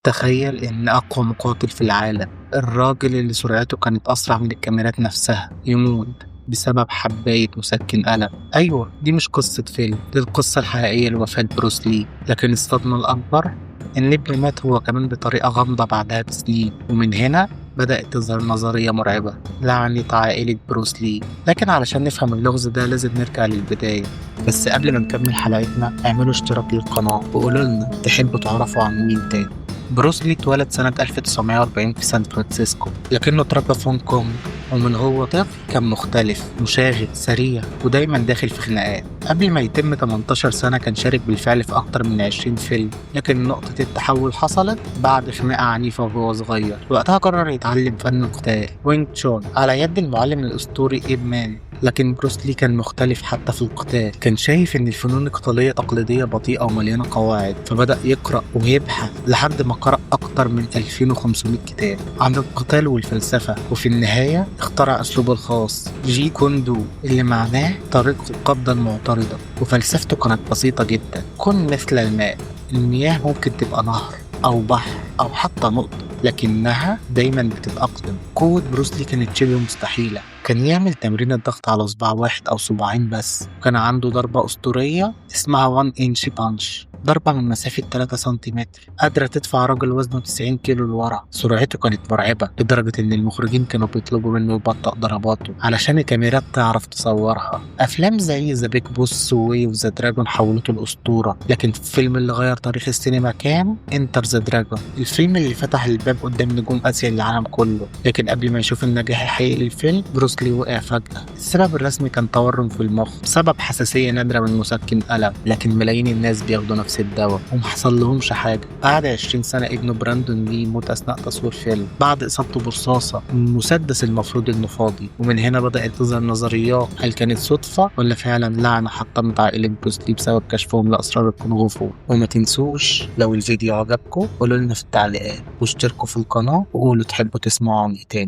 تخيل إن أقوى مقاتل في العالم، الراجل اللي سرعته كانت أسرع من الكاميرات نفسها، يموت بسبب حباية مسكن ألم. أيوة، دي مش قصة فيلم، دي القصة الحقيقية لوفاة بروس لي. لكن الصدمة الأكبر إن ابنه مات هو كمان بطريقة غامضة بعدها بسنين، ومن هنا بدأت تظهر نظرية مرعبة لعنة عائلة بروس لي. لكن علشان نفهم اللغز ده لازم نرجع للبداية. بس قبل ما نكمل حلقتنا اعملوا اشتراك للقناة وقولوا لنا تحبوا تعرفوا عن مين تاني. بروس لي اتولد سنة 1940 في سان فرانسيسكو، لكنه اتربى في هونج كونج، ومن هو طفل كان مختلف، مشاغب، سريع، ودايما داخل في خناقات. قبل ما يتم 18 سنة كان شارك بالفعل في أكتر من 20 فيلم، لكن نقطة التحول حصلت بعد خناقة عنيفة وهو صغير. وقتها قرر يتعلم فن القتال وينج تشون على يد المعلم الأسطوري إيب مان. لكن بروس لي كان مختلف حتى في القتال، كان شايف إن الفنون القتالية تقليدية بطيئة ومليانة قواعد، فبدأ يقرأ ويبحث لحد ما قرأ أكتر من 2500 كتاب عن القتال والفلسفة، وفي النهاية اخترع أسلوبه الخاص جي كوندو، اللي معناه طريقة القبضة المعترضة. وفلسفته كانت بسيطة جدا: كن مثل الماء، المياه ممكن تبقى نهر أو بحر أو حتى نقطة، لكنها دايما بتتأقلم. قوة بروس لي كانت شبه مستحيلة، كان يعمل تمرين الضغط على صباع واحد أو صباعين بس، وكان عنده ضربة أسطورية اسمها 1 inch punch، ضربة من مسافة 3 سنتيمتر قادرة تدفع راجل وزنه 90 كيلو لورا. سرعته كانت مرعبة لدرجة إن المخرجين كانوا بيطلبوا منه يبطئ ضرباته علشان الكاميرات تعرف تصورها. أفلام زي The Big Boss و Way of the Dragon حولته لأسطورة، لكن الفيلم اللي غير تاريخ السينما كان Enter the Dragon، الفيلم اللي فتح الباب قدام نجوم آسيا للعالم كله. لكن قبل ما يشوف النجاح الحقيقي للفيلم، بروس لي وقع فجأة. السبب الرسمي كان تورم في المخ بسبب حساسية نادرة من مسكن ألم، لكن ملايين الناس بياخدوا نفس الدواء وما حصل لهمش حاجة. بعد 20 سنة ابنه براندون لي يموت أثناء تصوير فيلم بعد إصابته برصاصة من مسدس المفروض إنه فاضي. ومن هنا بدأت تظهر نظريات: هل كانت صدفة ولا فعلا لعنة حطمت عائلة بروس لي بسبب كشفهم لأسرار الكونغ فو؟ وما تنسوش لو الفيديو عجبكم قولوا لنا في التعليقات، واشتركوا في القناة، وقولوا تحبوا تسمعوا عن إيه تاني.